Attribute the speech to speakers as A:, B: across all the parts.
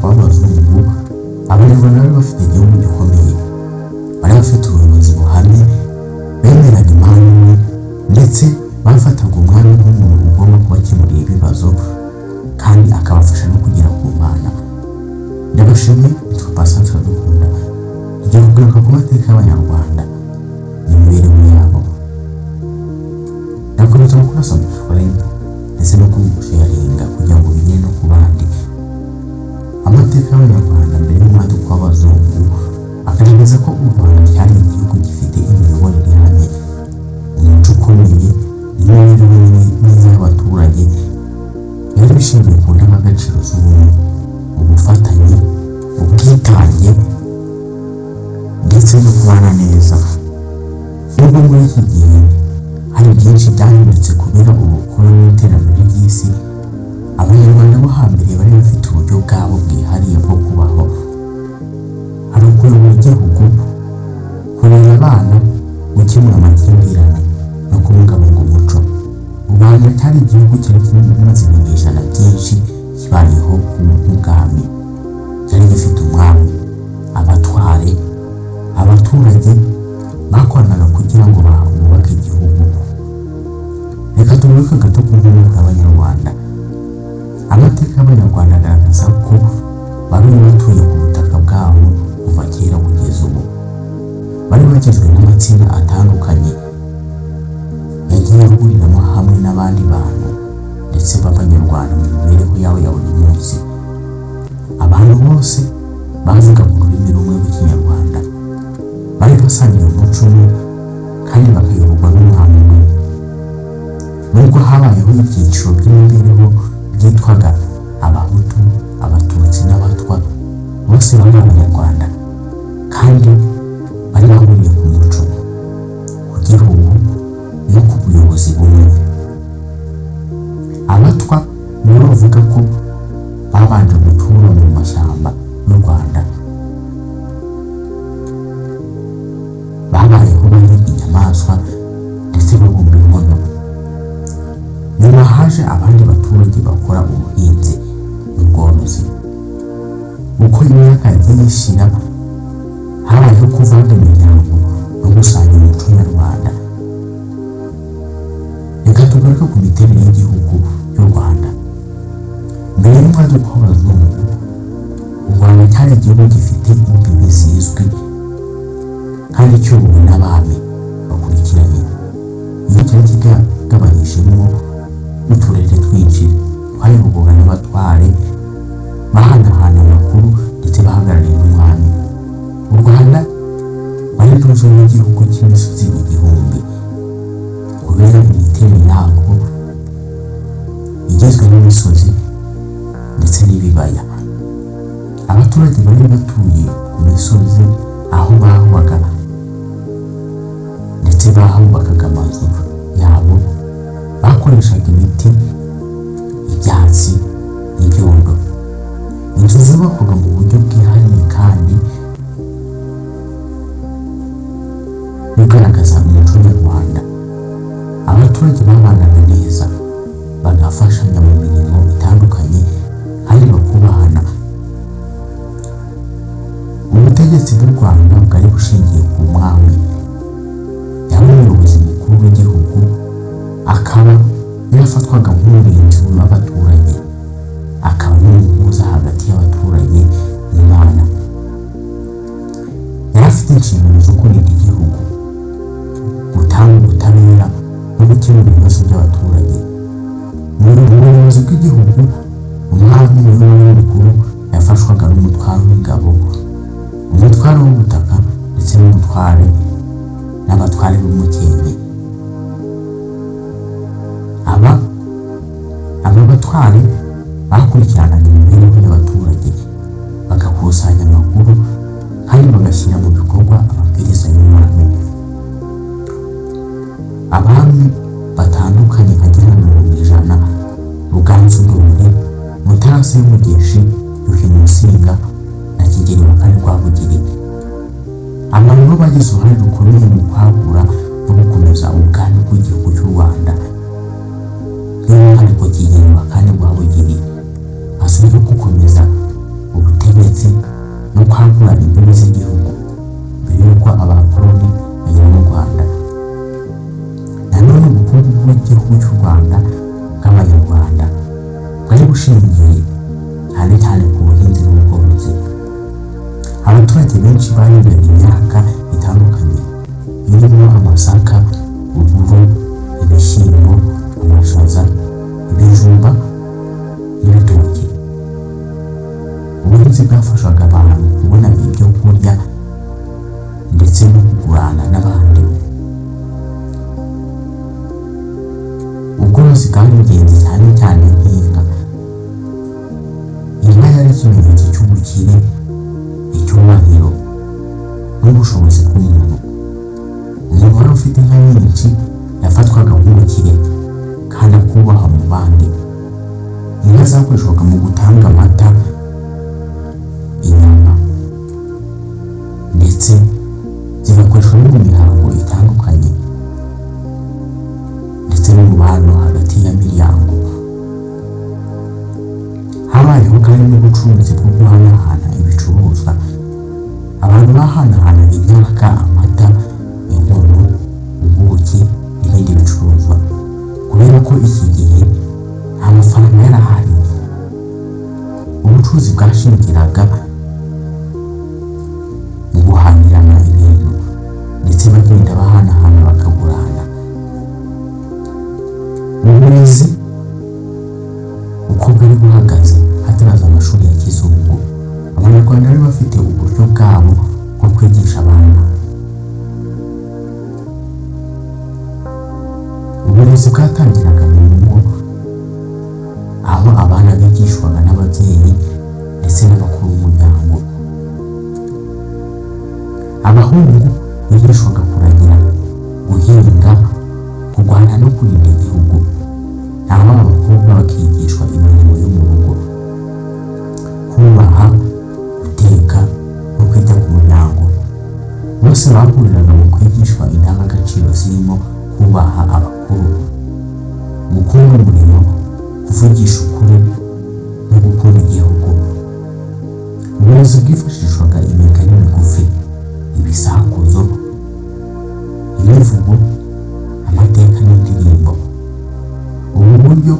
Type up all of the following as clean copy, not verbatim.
A: y'umwaduko w'abazungu, Abanyarwanda bari bafite igihugu gikomeye, bari bafite ubuyobozi buhamye, bemeraga Imana imwe, ndetse bafataga umwami nk'umuntu ugomba kubakemurira ibibazo kandi akabafasha no kugera ku Mana. Ndabashimiye, nitwa Patient Iradukunda. Tugiye kugaruka ku mateka y'Abanyarwanda n'imibereho yabo. Ndakomeza gukora subscribe ndetse no gusharinga kugira ngo bigere no ku bandi. Amateka y'Abanyarwanda mbere y'umwaduko w'abazungu agaragaza ko u Rwanda cyari igihugu gifite imiyoborere ihamye, umuco ukomeye n'imibereho myiza y'abaturage yari bishingiye ku ndangagaciro z'ubumwe, ubufatanye, ubwitange ndetse no kubana neza. Nubwo muri iki gihe hari byinshi byahindutse kubera ubukoloni n'iterambere ry'isi, Abanyarwanda bo hambere bari bafite uburyo bwabo bwihariye bwo kubaho. Hari ukuyobora igihugu, kurera abana, gukemura amakimbirane no kubungabunga umuco. U Rwanda cyari igihugu cyari kimaze ibinyejana byinshi kibayeho nk'ubwami. Cyari gifite umwami, abatware, abaturage bakoranaga kugira ngo bubake igihugu. Reka tugaruke gato ku nkomoko y'Abanyarwanda. Amateka y'Abanyarwanda agaragaza ko bari batuye ku butaka bwabo kuva kera kugeza ubu. Bari bagizwe n'amatsinda atandukanye yagiye ahuriramo hamwe n'abandi bantu ndetse b'Abanyarwanda mu mibereho yabo ya buri munsi. Abantu bose bavugaga ururimi rumwe rw'Ikinyarwanda, bari basangiye umuco umwe kandi bakayoborwa n'umwami umwe. Nubwo habayeho ibyiciro by'imibereho byitwaga Abahutu, Abatutsi n'Abatwa, bose bari Abanyarwanda kandi bari bahuriye ku muco, ku gihugu no ku buyobozi bumwe. Abatwa nibo bavuga ko babanje gutura mu mashyamba y'u Rwanda, babayeho bahiga inyamaswa ndetse babumba inkono. Nyuma haje abandi baturage bakora ubuhinzi n'ubworozi. Uko imyaka yagiye ishira, habayeho kuvanga imiryango no gusangira umuco nyarwanda. Reka tugaruke ku miterere y'igihugu cy'u Rwanda. Mbere y'umwaduko w'abazungu, u Rwanda cyari igihugu gifite imbibi zizwi kandi kiyobowe n'abami bakurikiranye. Iyo cyari kigabanyijemo uturere twinshi twayoborwaga n'abatware bahanahana amakuru ndetse bahagarariye n'umwami. U Rwanda rwari ruzwi nk'igihugu cy'imisozi igihumbi kubera imiterere yarwo igizwe n'imisozi ndetse n'ibibaya. Abaturage bari batuye ku misozi aho bahubaga ndetse bahubakaga amazu yabo, bakoreshaga ibiti, ibyatsi n'ibyondo. Inzu zubakwaga mu buryo bwihariye kandi bugaragaza umuco nyarwanda. Abaturage babanaga neza, bagafashanya mu mirimo itandukanye kandi bakubahana. Ubutegetsi bw'u Rwanda bwari bushingiye ku mwami. Yari umuyobozi mukuru w'igihugu, akaba yarafatwaga nk'umurinzi w'abaturage, akaba n'umuhuza hagati y'abaturage n'Imana. Yari afite inshingano zo kurinda igihugu, gutanga ubutabera no gukemura ibibazo by'abaturage. Mu buyobozi bw'igihugu, umwami niwe wari mukuru, yafashwaga n'umutware w'ingabo, umutware w'ubutaka ndetse n'umutware n'abatware b'umukenke. Aba batware bakurikiranaga imibereho y'abaturage, bagakusanya amakuru kandi bagashyira mu bikorwa amabwiriza y'umwami. Abami batandukanye nka Gihanga Ngomijana, Ruganzu Ndoli, Mutara Semugeshi, Yuhi Musinga na Kigeli wa kane Rwabugili, aba nibo bagize uruhare rukomeye mu kwagura no gukomeza ubwami bw'igihugu cy'u Rwanda. By'umwihariko Kigeli wa kane Rwabugili azwiho gukomeza kwagura imbibi z'igihugu mbere y'uko abakoloni bagera mu Rwanda. Nanone ubukungu bw'igihugu cy'u Rwanda bw'Abanyarwanda bwari bushingiye cyane cyane ku buhinzi n'ubworozi. Abaturage benshi bahingaga imyaka itandukanye irimo amasaka, uburo, ibishyimbo, amashaza, ibijumba n'ibitoki. Ubuhinzi bwafashaga abantu kubona ibyo kurya ndetse no kugurana n'abandi. Ubworozi bwari ingenzi cyane cyane nk'inka. Inka yari ikimenyetso cy'ubukire, icyubahiro n'ubushobozi bw'umuntu. Umuntu wari ufite inka nyinshi yafatwaga nk'umukire kandi akubahwa mu bandi. Inka zakoreshwaga mu gutanga amata, inyama ndetse zigakoreshwa no mu mihango itandukanye ndetse n'umubano hagati y'imiryango. Habayeho kandi n'ubucuruzi bwo guhanahana ibicuruzwa. Abantu bahanahanaga imyaka, amata, inkono, ubuki n'ibindi bicuruzwa. Kubera ko iki gihe nta mafaranga yari ahari, ubucuruzi bwashingiraga mu guhahirana ibintu ndetse bagenda bahanahana bakagurana. Uburezi uko bwari buhagaze hataraza amashuri ya kizungu, Abanyarwanda bari bafite uburyo bwabo bwo kwigisha abana. Uburezi bwatangiraga mu ngo, aho abana bigishwaga n'ababyeyi ndetse n'abakuru b'umuryango. Abahungu bigishwaga kuragira, guhinga, kurwana no kurinda igihugu, naho abakobwa bakigishwa imirimo yo mu rugo, kubaha, guteka no kwita ku muryango. Bose bahuriraga mu kwigishwa indangagaciro zirimo kubaha abakuru, gukunda umurimo, kuvugisha ukuri no gukunda igihugu. Uburezi bwifashishwaga imigani migufi, ibisakuzo, imivugo, amateka n'indirimbo. Ubu buryo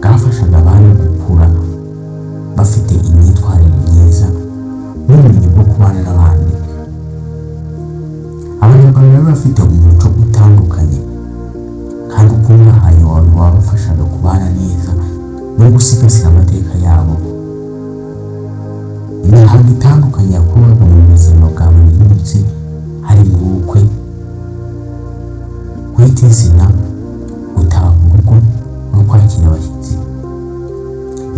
A: bwafashaga abana gukura bafite imyitwarire myiza n'ubumenyi bwo kubana n'abandi. Abanyarwanda bari bafite umuco utandukanye kandi ukungahaye wabafashaga kubana neza no gusigasira amateka yabo. Imihango itandukanye yakorwaga mu buzima bwa buri munsi harimo ubukwe, kwita izina, gutaha urugo no kwakira abashyitsi.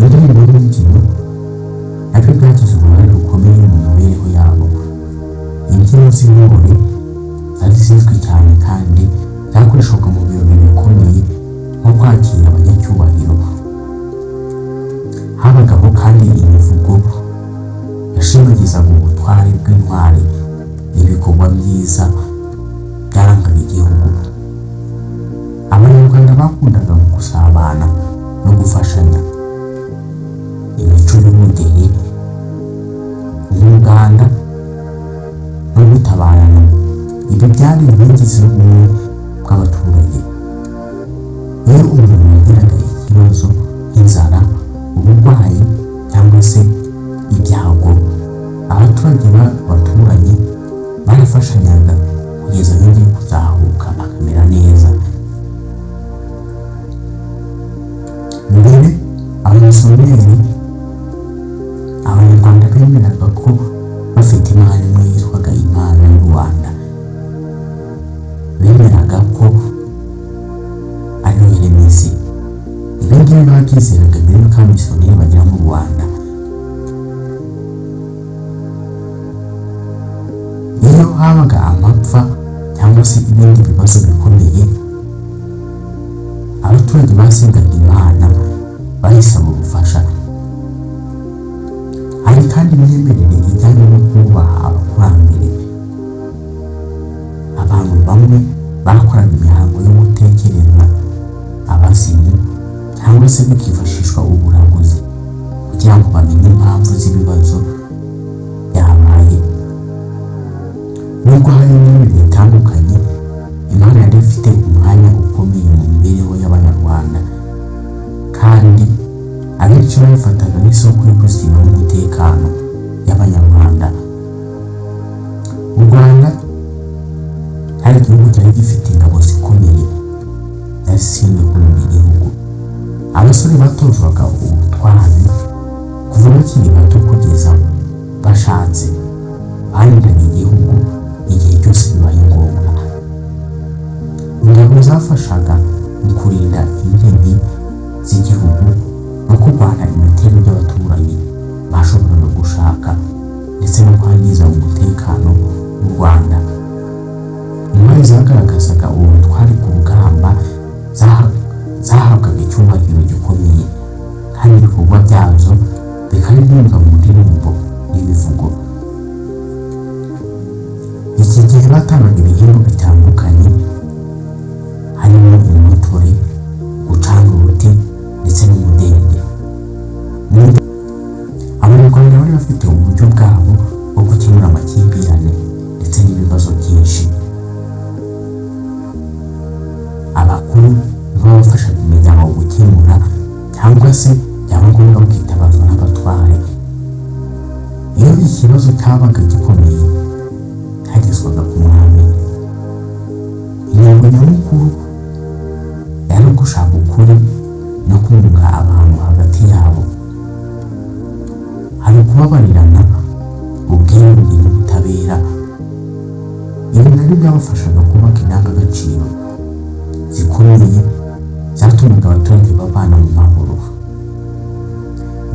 A: Indirimbo n'imbyino nabyo byagize uruhare rukomeye mu mibereho yabo. Imbyino z'intore zari zizwi cyane kandi zakoreshwaga mu birori bikomeye nko kwakira abanyacyubahiro. Habagaho kandi imivugo yashimagizaga ubutwari bw'intwari n'ibikorwa byiza byarangaga igihugu. Abanyarwanda bakundaga gusabana no gufashanya. Imico y'ubudehe, umuganda no gutabarana, ibi byari inkingi z'ubumwe bw'abaturage. Iyo umuntu yagiraga ikibazo nk'inzara, uburwayi cyangwa se ibyago, abaturage b'abaturanyi barafashanyaga kugeza yongeye kuzahuka akamera neza. Mbere abamisiyoneri, Abanyarwanda bemeraga ko bafite Imana imwe yitwaga Imana y'u Rwanda. Bemeraga ko ariyo yaremye isi. Ibi ngibi babyizeraga mbere y'uko abamisiyoneri bagera mu Rwanda. Iyo habaga amapfa cyangwa se ibindi bibazo bikomeye, abaturage basengaga Imana bayisaba ubufasha. Hari kandi imyemerere ijyanye no kubaha abakurambere. Abantu bamwe bakoraga imihango yo gutekereza abazimu cyangwa se bikifashishwa uburaguzi kugira ngo bamenye impamvu z'ibibazo byabaye. bitandukanye, Imana yari ifite umwanya ukomeye mu mibereho y'Abanyarwanda, kandi abenshi bayifataga nk'isoko y'ubuzima n'umutekano y'Abanyarwanda. U Rwanda cyari igihugu cyari gifite ingabo zikomeye zari zishinzwe kurinda igihugu. Abasore batozwaga ubutwari kuva bakiri bato kugeza bashatse, barindaga igihugu igihe cyose bibaye ngombwa. Ingabo zafashaga mu kurinda imbibi z'igihugu no kurwanya ibitero by'abaturanyi bashoboraga gushaka ndetse no kwangiza umutekano w'u Rwanda. Intwari zagaragazaga ubutwari ku rugamba zahabwaga icyubahiro gikomeye, kandi ibikorwa byazo bikaririmbwa mu ndirimbo n'ibivugo. Iki gihe batangaga ibihembo bitandukanye harimo umutore, gucana uruti ndetse n'umudende. Abanyarwanda bari bafite uburyo bwabo bwo gukemura amakimbirane ndetse n'ibibazo byinshi. Abakuru nibo bafashaga imiryango gukemura, cyangwa se byaba ngombwa bakitabazwa n'abatware. Iyo ikibazo cyabaga gikomeye cyagezwaga ku mwami. Intego nyamukuru yari ugushaka ukuri no kunga abantu hagati yabo. Hari ukubabarirana, ubwiyunge n'ubutabera. Ibi nabyo byabafashaga kubaka indangagaciro zikomeye zatumaga abaturage babana mu mahoro.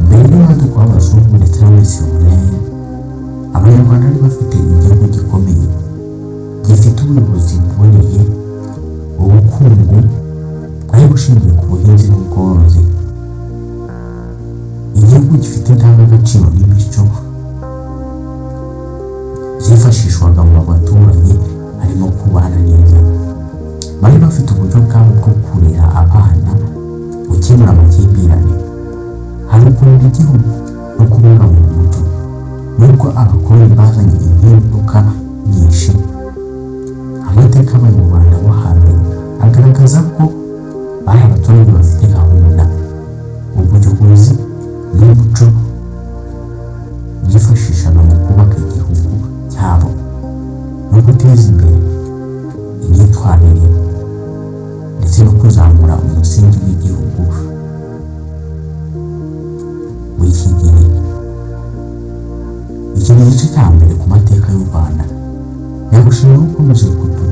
A: Mbere y'umwaduko w'abazungu ndetse n'abamisiyoneri, Abanyarwanda bari bafite igihugu gikomeye gifite ubuyobozi buboneye, ubukungu bwari bushingiye ku buhinzi n'ubworozi, igihugu gifite indangagaciro n'imico zifashishwaga mu baturage, harimo kubana neza. Bari bafite uburyo bwabo bwo kurera abana, gukemura amakimbirane, hari ukurinda igihugu no kubungabunga umuco. Nubwo abakoloni bazanye impinduka nyinshi, amateka y'Abanyarwanda bo hambere agaragaza ko bari abaturage bafite gahunda, ubuyobozi n'umuco byifashishaga mu kubaka igihugu cyabo no guteza imbere imyitwarire ndetse no kuzamura umusingi w'igihugu w'iki gihe. Iki ni igice cya mbere ku mateka y'u Rwanda. Ndagushimira ko ukomeje kutu